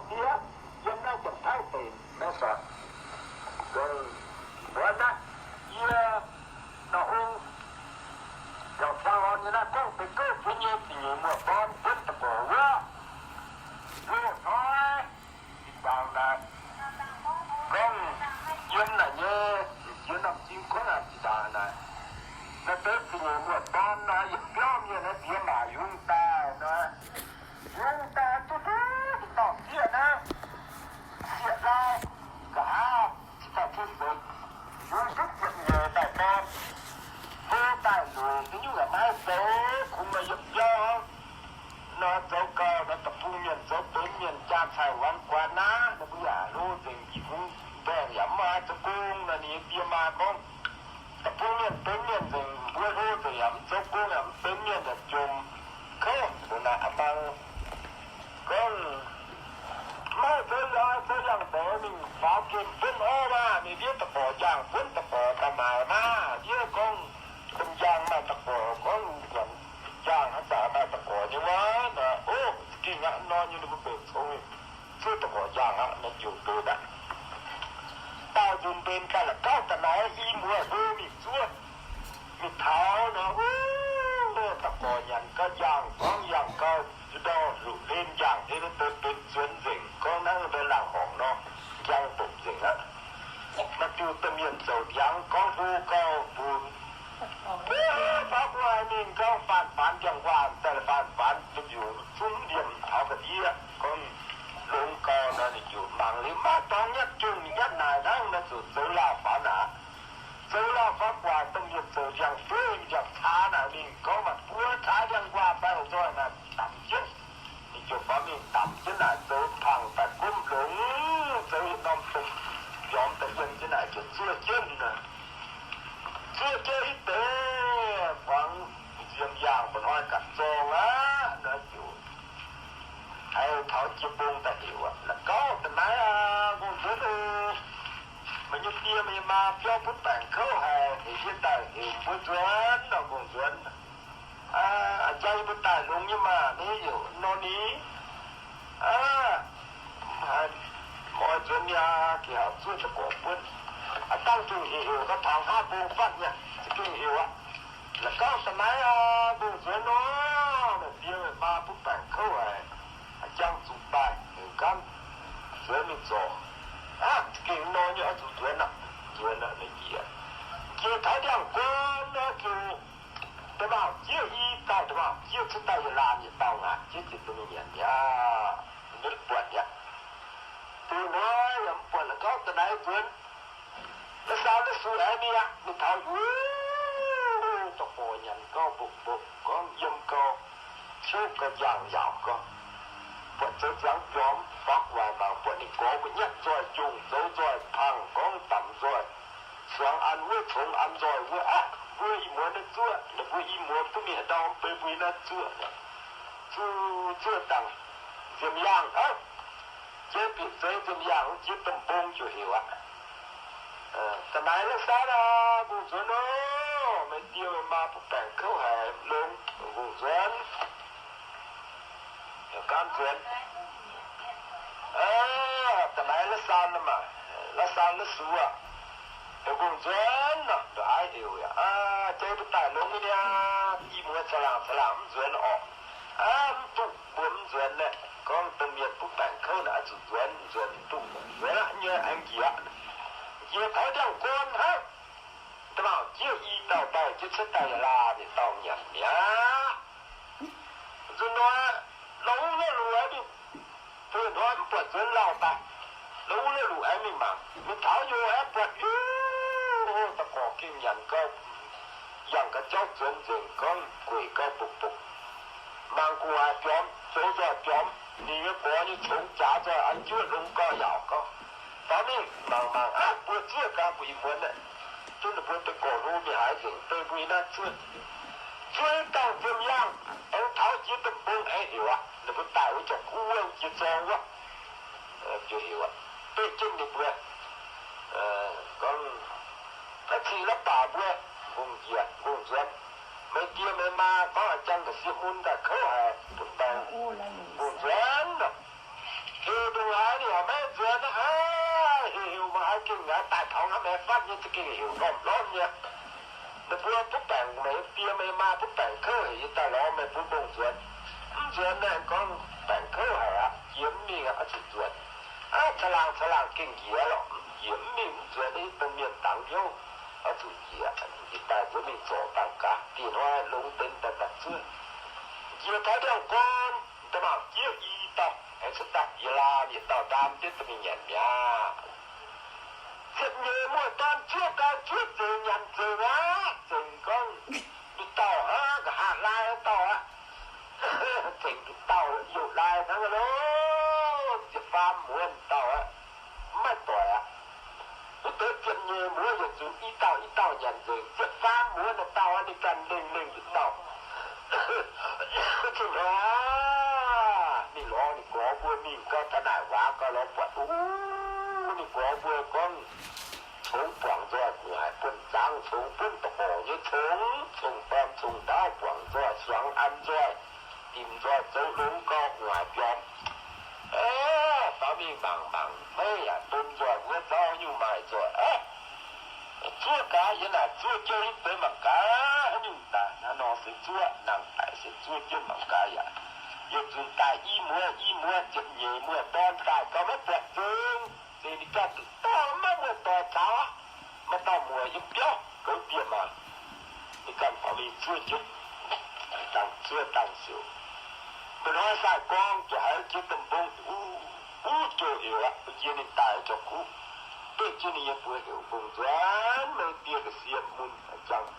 Yie yiem naaiv Janx-Taiv deic maiv zorc. Mbuo naaiv, yie Norm Ong, Janx-Taiv orn nyei naaiv gorngv benx gouv jiex nyei ziqc nyeic muoz-dorn buonv da'gorx wuov. Loz-hnoi zinh ndaangc naaic, gorngv yiem naaic nyei, yiem norm zing kuotv naaic zinh ndaangc naaic, naaiv deix ziqc nyeic muoz-dorn nor, yietc biauv mienh naaiv diex maac yungz daaih nor, yungz daaih duqv duqv dorngc sieqv naaiv, sieqv lai, nqa'haav cingx daaih tov seix, yungz duqv ziepc nyeic daaih dorn, hlo daaih lueic, haaix nyungc yaac maiv haih zoux, kungx nor yiem biauv nor zoux gau nor, da'bung mienh zoux benx mienh jaa-caic wangx guaax naaiv, ninh mbuo yaac hlo nzengc, i kungx mbaengc yaac mv maaih zoux gong nor, ninh nyei die maa gorngv, da'bung mienh benx mienh nzengc, mbuo hlo nzengc yaac mv zoux gong yaac mv benx mienh yaac jomc kouv. Mbuo naaic a'mang gorngv, maiv zoux yaac zoux yangh douz mingh faaux gemh buonv orv maah, mingh ndiev da'gorx njang buonv da'gorx daaih maaic maah. Ndiev gorngv domh njang maaih da'gorx, gorngv njang haaix zanc maaih da'gorx nyei wuov nor, o, za'gengh aqv nor nyei, ninh mbuo mbenc cong, zuov da'gorx njang aqv nor, jomc mbenc aqv. Daauh nzunc mbenc ganh la'gauv da'naaiv i muoz hlo mingh zuov, mingh taux nor, o, da'gorx nyanc gau njang, gorngv yangh gau, ndorh hluqc hlen njang, hlen deix benx nzuonx nzengc, gorngv hnangv deix laangh horngc nor, njang mbopv nzengc aqv. Maaih diuh domh mienh zouc ndiangx gorngv hlo gau mbuo, faaux gu'nguaaic mingh gorngv faanv-faanv ndiangx-waac daaih, faanv-faanv duqv mbiungc zunv liemh taux ga'ndiev gorngv longx gau nor, ninh ziouc mangc liuz maiv dorngx nyatv jungh nyatv naaic hnangv nor, ziouc zoux lauh faaux naaic. Zoux lauh faaux guaax, domh mienh zouc ndiangx-feiv ndiangx-caa naaic mingh gorngv maaih buo caa ndiangx-waac fai nzoih naaic damc jienv. Ninh ziouc faaux mingh damc jienv naaic zoux pangc daaih gomv longx, zoux yietc norm domh mbiormx daaih yiem jienv naaic ziouc zuov jienv. Zuov jienv hitv deix buangx nziemx yaangh mba'hnoi gapv zorng aqv nor, ziouc haiz taux jiex mbong daaih heuc aqv, la'gauv da'naaiv aqv, Ngongh Nzuonx oc. Meih nyei die meih nyei maa biauv butv baengc kouv haic, heuc yie daaih heuc mbuo nzuonx nor, Ngongh Nzuonx. Aa, jang yie mbuo daaih longx nyei maah, naaiv heuc nor ni. Aa, mv haiz, mv oix nzuonx mi'aqv, geh haaix zuov da'gorx buonv. Aa, dangh zungh heuc heuc gau taux haav mbong fatv nyei, za'gengh heuc aqv. La'gauv da'naaiv aqv, Ngongh Nzuonx nor, meih die meih maa butv baengc kouv haic, jang zuqc daaih heuc gaanv nzuonx mingh zorc. Aa, za'gengh nor nyei oix zuqc nzuonx aqv, nzuonx aqv, meih die. Jiex taux ndiangx-guon nor, ziouc da'maauh jieqv i dauh, da'maauh jieqv cuotv daaih yietc laanh yietc dauh ngaatc jieqv ziepc deix mingh nyanc mi'aqv, mv buatc mi'aqv. Dongh hnoi yaac mv buatc la'gauv da'naaiv nzuonx. La'saan la'sux aengx mi'aqv, mingh taux yuoqv da'gorx nyanc gauh mbopv-mbopv gorngv yiem gau, ciouv gau, njang yaauc gau. Buatc zoux ziangx biormx faaux gu'nguaaic mangc buatc ninh gorx mbuo nyatv nzoih jungh, zoux nzoih pangh, gorngv damc nzoih, suangx an wuov, congx an nzoih wuov aqv. Mbuo ih muonz naaiv zuoqv, ninh mbuo ih muonz duqv mingh haaix ndau mv bei mbuo yiem naaiv zuoqv. Zuqc zuoqv dangh nziemx yaangh aqv. Jiex bieqc zeix nziemx yaangh jiex domh mbong ziouc heuc aqv. Da'naaiv la'saan aqv, Ngongh Nzuonx oc, meih die meih maa butv baengc kouv haic, longx, Ngongh Nzuonx. Heuc gaanv nzuonx. Da'naaiv la'saan maah, la'saan la'sux aqv. Heuc Ngongh Nzuonx nor, ndongc aiv heuc yaac, jang mbuo daaih longx nyei niaa, i muoz caangh laangh caangh laangh mv nzuonx orqc. Aa, mv duqv mbuo mv nzuonx naaiv. Gorngv domh mienh butv baengc kouv naaic oix zuqc nzuonx, nzuonx mv duqv nzuonx aqv nyei, aengx njiec aqv. Njiec taux ndiangx-guon hnangv, da'maauh jieqv i dauh daaih, jieqv cuotv daaih yietc laanh yietc dauh nyanc mi'aqv. Nzunc hnoi, la'uv la'luc aengx mingh, fih hnoi mv buatc nzuonx lauh daaih. La'uv la'luc aengx mingh mangc, mingh taux yoh aengx buatc, da'gorx gengh nyanc gau, yangh gau jauv nzuonx nzengc, gorngv gueic gau bukc bukc. Mangc gu'nguaaic biormx, zoux nzoih biormx, ninh nyei gorx nyei congx jaax nzoih an juoqv longx gau yaauc gau. Faaux mingh mangc mangc aqv, mbuo zuoqv gaax mbuo ih muonz aeqv, zunv ninh mbuo deix gorx hlo mingh haaix nzengc, deix mbuo yiem naaiv zuoqv. Zuoqv dangh nziemx yaangh, aengx taux jiex domh mbong aengx heuc aqv. Ninh mbuo daaih wuov jauv-guv wuov, jiex zorng wuov, ziouc heuc aqv, beqv jienv ninh mbuo gorngv, aav cingx la'baac mbuo, Ngongh Njiec, Ngongh Nzuonx, meih die meih maa gorngv a'jang ga'sie mun daaih kouv haic, butv baengc, Ngongh Nzuonx nor, heuc ndongc Daaih taux hnangv maengx fatv nyei za'gengh heuc ndorm-ndorm nyei. Meih mbuo butv baengc, meih die meih maa butv baengc kouv heuc yie daaih lorz meih mbuo mbong nzuonx. Mv nzuonx naaiv gorngv baengc kouv haic aqv, jiex mv mingh aqv, oix zuqc nzuonx. Aav, caangh laangh caangh laangh gengh njiec lorqc, jiex mv mingh, mv nzuonx, yie dongh mienh dangx hnyouv, oix zuqc njiec. Daaih nzuonx mingh zorc dangh gaax, dieh hnoi longx benx daaih daaih zuov. Njiec taux ndiangx-gorn, da'maauh jieqv i dauh, aengx cuotv daaih jiex laax yietc dauh ndaam jienv da'mingh nyanc mi'aqv. Ziepc nyeic muoz-dorn zuov gau, zuov nzengc, nyanc nzengc aqv. Zengc gorngv, nduqc dauh hnangv, nqa'haav laai dauh aqv. Zengc nduqc dauh youh laai hnangv loh. Ziepc faam muoz dauh aqv, mv maaih doic aqv. Wuov deix ziepc nyeic muoz yietc zungv i dauh i dauh nyanc nzengc. Ziepc faam muoz naaic dauh aqv, ninh ganh lengh lengh nduqc dauh. Zinh hnoi aav, ninh lorz ninh gorx mbuo mingh gau, taux naaic waac gau lorz buatc, uv, ninh gorx mbuo gorngv, congx buangc nzoih gu'nguaaic, buonv-zaangv congx, buonv da'gorx nyei congx, cong-dorn cong-ndaauv buangc nzoih, suangx an nzoih, dimc nzoih, zoux longx gau gu'nguaaic mbiormx. Aav, faaux mingh mangc mangc, maiv yaac bun nzoih wuov zauv nyungc maaih nzoih aqv. Zuov gaax, yie naaic zuov jienv deix mangc gaax, haaix nyungc daaih hnangv nor se zuov, nangh daic se zuov jienv mangc gaax yaac. Yietc zungv daaih i muoz, i muoz ziepc nyeic muoz-dorn daaih gau maiv buatc nzengc. Zengc ninh ganh duqv dauh maiv muoz-doic caux, maaih dauh muoz yiem biauv goux dieh maah. Ninh ganh faaux mingh zuov jienv, dangh zuov dangh siouc. Mba'hnoi sai-gorngv jiex haiz jiex domh mbong, uv, uv, jouh heuc aqv, jiex ninh daaih jauv-kuv, duqv jienv ninh nyei mbuox heuc, Mbong-nzuonx, meih die ga'sie mun jangx,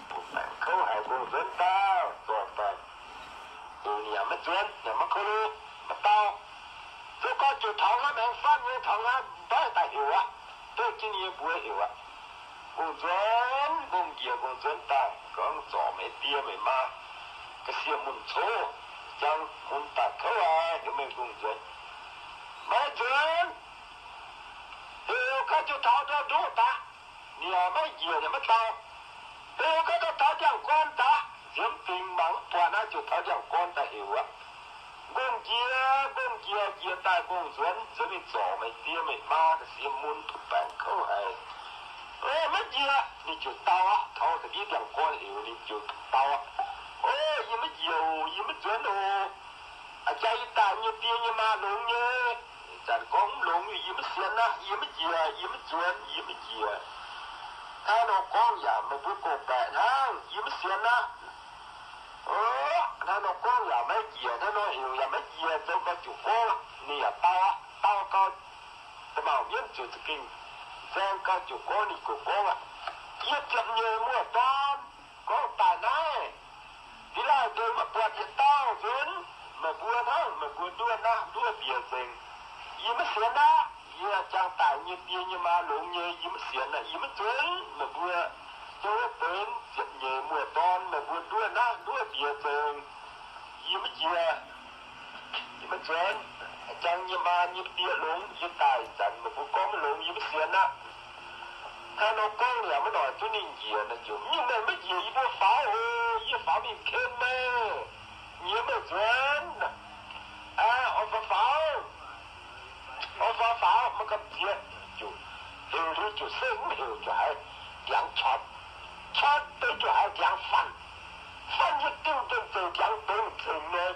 butv baengc kouv haic, Mbong-nzuonx daaih zorc daaih. Heuc ninh yaac maiv nzuonx, yaac maiv kouv lo, maiv dau. Zoux gau ziouc taux hnangv maengx fatv nyei, taux hnangv mbaih daaih heuc aqv, duqv jienv ninh nyei mbuox heuc aqv. Mbong-nzuonx, mbong-njiec mbong-nzuonx daaih, gorngv, Zorc meih die meih maa ga'sie mun cov, jangx mun daaih kouv aqv, heuc meih mbong-nzuonx. Maiv nzuonx. Heuc gau ziouc taux ndau ndoqv daaih, ninh yaac maiv njiec yaac maiv dau. Heuc gau ziouc taux ndiangx-gorn daaih, nziemx dingc mangc mv buatc naaiv ziouc taux ndiangx-gorn daaih heuc aqv. Mbong-njiec, mbong-njiec, njiec daaih mbong-nzuonx, nzuonx mingh zorc meih die meih maa ga'sie mun, butv baengc kouv haic. Maiv njiec, ninh ziouc dau aqv. Taux ga'ndiev ndiangx-gorn heuc ninh ziouc dau aqv. O, yie maiv njiec oc, yie maiv nzuonx oc. A'jang yie daaih nyei die nyei maa longx nyei. Zanc gorngv mv longx, yie maiv sienx aqv. Yie maiv njiec, yie maiv nzuonx, yie maiv njiec. Hnangv nor gorngv yaac meih mbuo gorngv-baeqc hnangv, yie maiv sienx aqv. Hnangv nor gorngv yaac maiv njiec, hnangv nor heuc yaac maiv njiec, zoux gau ziouc gorngv, ninh yaac dau aqv. Dau gau, da'maauh mienv ziouc za'gengh nzaeng gau ziouc gorngv, ninh ziouc gorngv aqv. Yie ziepc nyeic muoz-dorn gorngv daaih naaiv, da'laih deix maiv buatc yietc dauh nzuonx. Meih mbuo hnangv, meih mbuo nduov naaiv nduov mbiec nzengc. Yie maiv sienx aqv. Yie jangx daaih nyei die nyei maa longx nyei, yie maiv sienx aqv. Yie maiv nzuonx. Meih mbuo nyei wuov benx ziepc nyeic muoz-dorn, meih mbuo nduov naaiv nduov mbiec nzengc. Yie maiv njiec. Yie maiv nzuonx. Jangx nyei maa nyei die longx, yie daaih zanc meih mbuo gorngv maiv longx, yie maiv sienx aqv. Hnangv nor gorngv yaac maiv noic duqv ninh njiec, naaiv ziouc, Nyungc meih maiv njiec yie mbuo faaux oc. Yie faaux mingh ken meih. Nyiec meih nzuonx. Oix faaux faaux, oix faaux faaux, maiv gamh nziex. Ziouc heuc liuz ziouc sengv, mv heuc ziouc haiz ndiangx cotv, cotv deix ziouc haiz ndiangx fanh. Fanh nyei diuh dongh zouc ndiangx dongz zengc nor,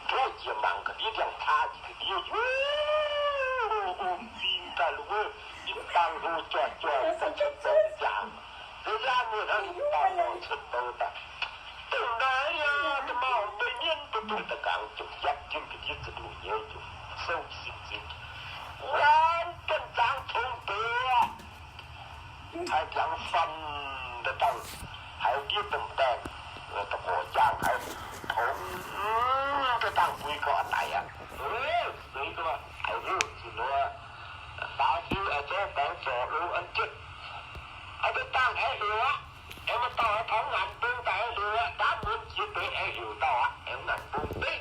nduov njiec mangc ga'ndiev ndiangx-caa njiec ga'ndiev, o, m'zing daaih lu wuov, yie mv dangh hlo joih joih daaih cuotv bou jaa. Nzengc yaah muoz hnangv yie mv dangh hlo cuotv bou daaih. Dongh naaiv yaac da'maauh deix mienv daaih dongh da'nqaangx ziouc japv jienv ga'ndiev za'nduqc nyei ziouc sou sin zingx. Wuov dunh zaangc tongx deix haiz ndiangx fanh daaih dangh, haiz ndiev domh baengh, da'gorx jaangh haiz tongx daaih dangh mbui gau a'naix aqv. Seix gau haiz heuc zuqc nor, faaux fiu aengx zorqv baengx zorc longx an jienv. Aengx daaih dangh aengx heuc aqv. Aengx maaih dauh aengx taux ngaanc mbong daaih aengx heuc aqv. Ndaamv muonz jiex deix aengx heuc dauh aqv. Aengx ngaanc mbong deix